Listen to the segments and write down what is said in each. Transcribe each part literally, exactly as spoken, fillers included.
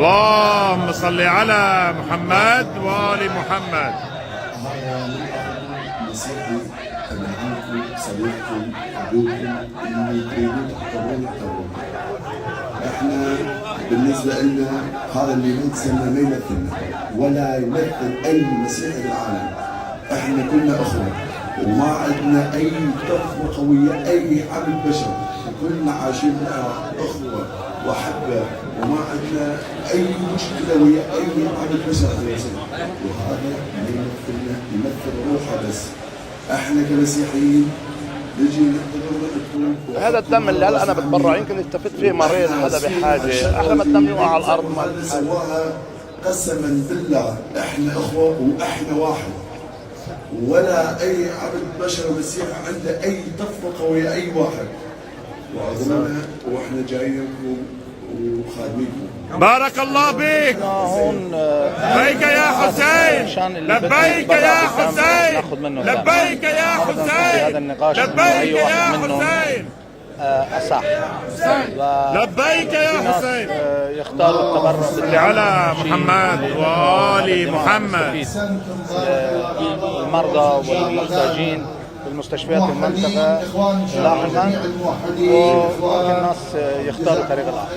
اللهم صل على محمد وآل محمد. هذا من أخوكم المسيحي، أبي عمكم، صديقكم، أبوكم، اللي تريدون تعتبروني اعتبروني. احنا بالنسبة لنا هذا اللي يمثلنا ما يمثلنا، ولا يمثل أي مسيحي في العالم. احنا كلنا اخوة، وما عندنا اي تفرقة ويا اي عبد بشر، كلنا عايشين في العراق اخوة واحبة، وما عندنا اي مشكلة ويا اي عبد بشر. وهذا ما يمثلنا، يمثل روحه بس. احنا كمسيحيين نجي نحتضر لكم. هذا الدم اللي هلأ أنا بتبرع، يمكن يستفيد فيه مريض، حدا بحاجة. أحلى ما الدم يوقع على الأرض، ما في حاجة. سواها. قسما بالله احنا اخوة واحنا واحد، ولا اي عبد بشر مسيحي عنده اي تفرقة ويا اي واحد. وعذرنا واحنا جايينكم وخادمينكم. بارك الله فيك. هون، آه، لبيك يا حسين. عشان اللي بده لبيك يا يتبرع بالدم، حسين. ناخذ منه الدم. لبيك يا حسين. هذا النقاش إنه لبيك أي واحد يا منهم، حسين. آه، أصح. و لبيك يا في ناس، حسين. آه، يختاروا التبرع صل على بالتنشيط محمد وآل محمد. يستفيد. آه، المرضى والمحتاجين في المستشفيات المنطقة لاحقا، وممكن الناس، آه، يختاروا طريق الآخر.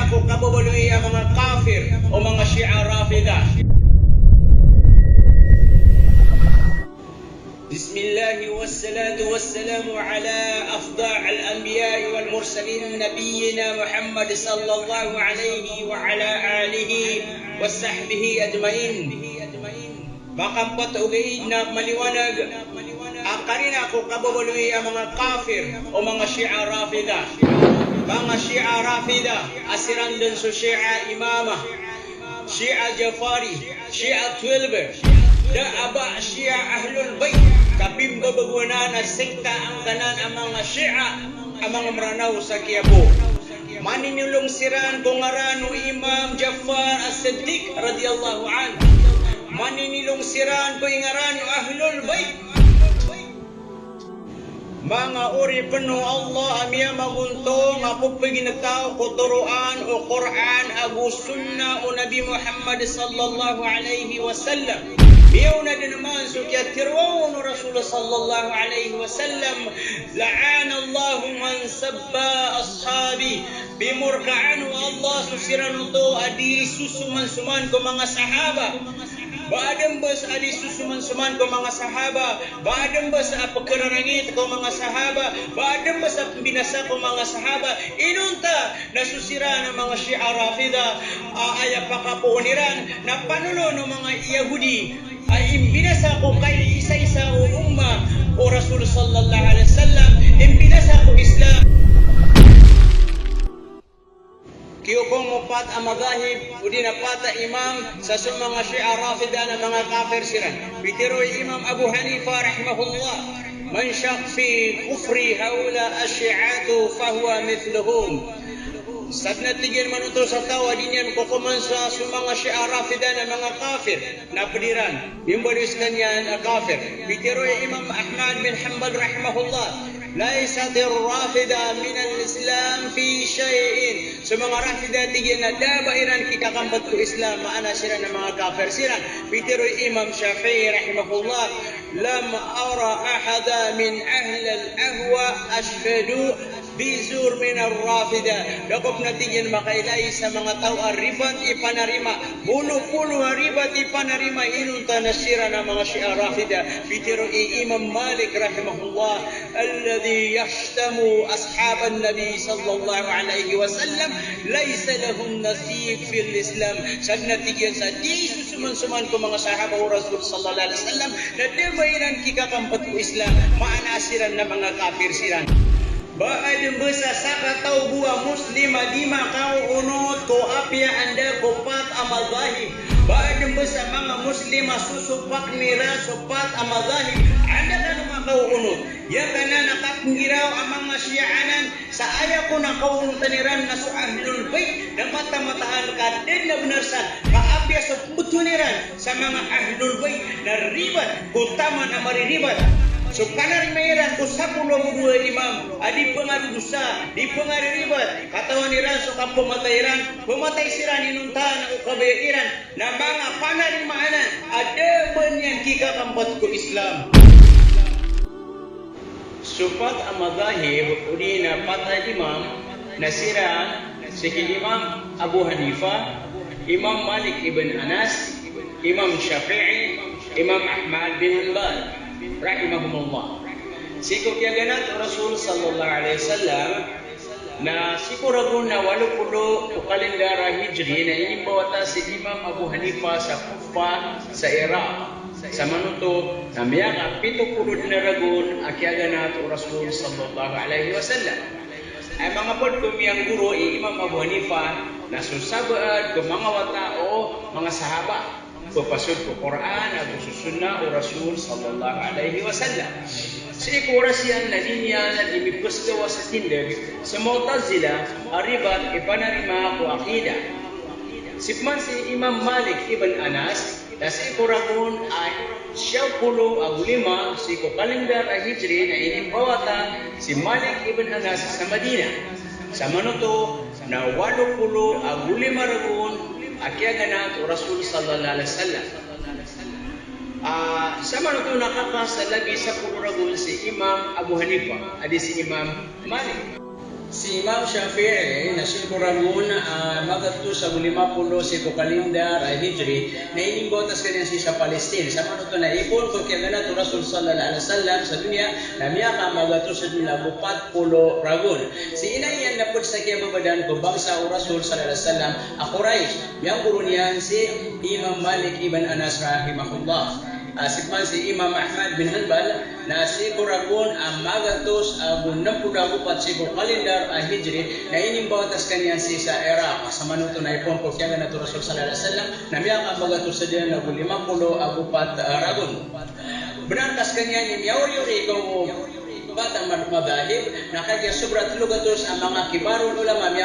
ko kababaloy a manga kafir o manga Shia Rafida. Bismillah, wassalatu wassalamu ala afdalil anbiya wal mursalin, nabiyyina Muhammad sallallahu alaihi wa ala alihi wa sahbihi ajmain. Makapat ogaid na maliwanag a karina ko kababaloy a manga kafir o manga Shia Rafida. Manga Shia Rafida a siran dn so Shia Imamah, Shia Jafari, Shia Twelver, da a ba Shia Ahlul Bayt, ka pimbabago anan a sekta angkanan a manga Shia a manga Mranaw sa Quiapo. Maninilong siran ko ngaran o Imam Jafar As-Siddiq radiyallahu anhu. Maninilong siran ko ingaran o Ahlul Bayt. Manga oripn o Allah a miyamagontong a pphagingtaw ko toroan o Qur'an ago sunnah o Nabi Muhammad sallallahu alaihi wasallam. Miyaona dn man so kiyatharoa on o Rasul sallallahu alaihi wasallam, "La'anallahu man sabba ashabi." Pimorkaan o Allah so siran oto a dii sosomansoman ko manga sahaba. Ba adn bs a dii sosomansoman ko manga sahaba, ba adn bs a pkhararangit ko manga sahaba, ba adn bs a pmbinasa ko manga sahaba. Inonta na so siran a manga Shia Rafida a aya pakapoon iran na panolon o manga Yahudi a imbinasa ko kaiisaisa o ummah o Rasul sallallahu alaihi wasallam, imbinasa ko Islam. Kiyokom o pat a madhahib, odi na pat a imam, sa so manga Shia Rafida na manga kafir siran. Pitharo i Imam Abu Hanifa rahimahullah, "Man shakka fi kufri haula'i ash-shi'ati fahuwa mithluhum." Sadn a tig iyan manoto sa taw a di niyan kokoman sa so manga Shia Rafida na manga kafir, na pd iran, mimbaloy skaniyan a kafir. Pitharo i Imam Ahmad bin Hanbal rahimahullah, "Laysat ar-Rafida min al-Islam fi shay'in." So manga Rafida, tig iyan, na da a ba iran kikakampt ko Islam, maana siran na manga kafir siran. Pitharo i Imam Shafi'i rahimahullah, "Lam ara ahadan min ahli al-ahwa ashadda fi zulmin min ar-Rafida." Da ko pn, tig iyan, makailay sa manga taw a ribat i panarima, polo-polo a ribat i panarima inonta na siran a manga Shia Rafida. Pitharo i Imam Malik rahimahullah, "Alladhi yashtimu ashaban Nabi sallallahu alaihi wasallam laysa lahu nasib fil Islam." Sadn a tig iyan sa dii sosomansoman ko manga sahaba o Rasul sallallahu alaihi wasallam, na da a ba iran kikakampt ko Islam, maana siran na manga kafir siran. Ba adn bs a sakataw bo a Muslim a di makaoonot ko apiya anda ko pat a madhahib. Ba adn bs a manga Muslim a sosopak iran so pat a madhahib, anda kano makaoonot? Iyakanan a kapnggiraw a manga Shia anan, sa aya kon a kaonotan iran na so Ahlul Bayt na mata-mataan ka da dn a bnar san, ka apiya so pmbtowan iran sa manga Ahlul Bayt na ribat ko taman a mariribat. So panarima iran ko sapolo ago dowa a imam a di pngarodosa, di pngariribat, katawan iran so kapmatay iran, pmatay siran inonta na o kabaya iran, na manga panarima anan a da a ba niyan kikakampt ko Islam. So pat a madhahib, odi na pat a imam, na siran sii ki Imam Abu Hanifa, Imam Malik ibn Anas, Imam Shafi'i, Imam Ahmad bin Hanbal, rahimahumullah. Sii ko kiyaganat o Rasul sallallahu alaihi wasallam, na sii ko ragon a walo polo ko kalendar a Hijri na inimbawata si Imam Abu Hanifa sa Kufa sa Iraq. Samanoto na miyakapito polo dn a ragon a kiyaganat o Rasul sallallahu alaihi wasallam. Aya manga pd ko miyanggoro i Imam Abu Hanifa na so sabaad ko manga wata o manga sahaba, pphasod ko Qur'an ago so sunnah o Rasul sallallahu alaihi wasallam. Sii ko oras iyan na di niyan di mipsgawa sa tindg so Mu'tazilah a ribat i panarima ko aqidah. Sii pman si Imam Malik ibn Anas, na sii ko ragon a siyaw polo ago lima sii ko kalendar a Hijri na inimbawata si Malik ibn Anas sa Madinah. Samanoto na walo polo ago lima ragon a kiyaganat o Rasul sallallahu alaihi wasallam. Ah, samanoto na kaka sa lagid sapolo ragon si Imam Abu Hanifa, a di si Imam Malik. Si Imam Shafi'i na sii ko ragon a magatos ago lima polo sii ko kalendar a Hijri, na inimbawata skaniyan sii sa Palestine. Samanoto na ipoon ko kiyaganat o Rasul sallallahu alaihi wasallam sa doniya, na miyakamagatos dn ago pat polo ragon. Si ina iyan na pd sa kiyababadan ko bangsa o Rasul sallallahu alaihi wasallam a Quraysh. Miyanggoro niyan si Imam Malik ibn Anas rahimahullah. Ah, sii pman si Imam Ahmad bin Hanbal, na sii ko ragon a magatos ago nm polo ago pat sii ko kalendar a Hijri, na inimbawata skaniyan sii sa Iraq. Samanoto na ipoon ko kiyaganat o Rasul sallallahu alaihi wasallam, na miyakamagatos dn ago lima polo ago pat, ah, ragon. Bnar ka skaniyan i miyaoriyori ko pat a mad-, madhahib, na kagiya sobra tlo gatos a manga kibarul ulama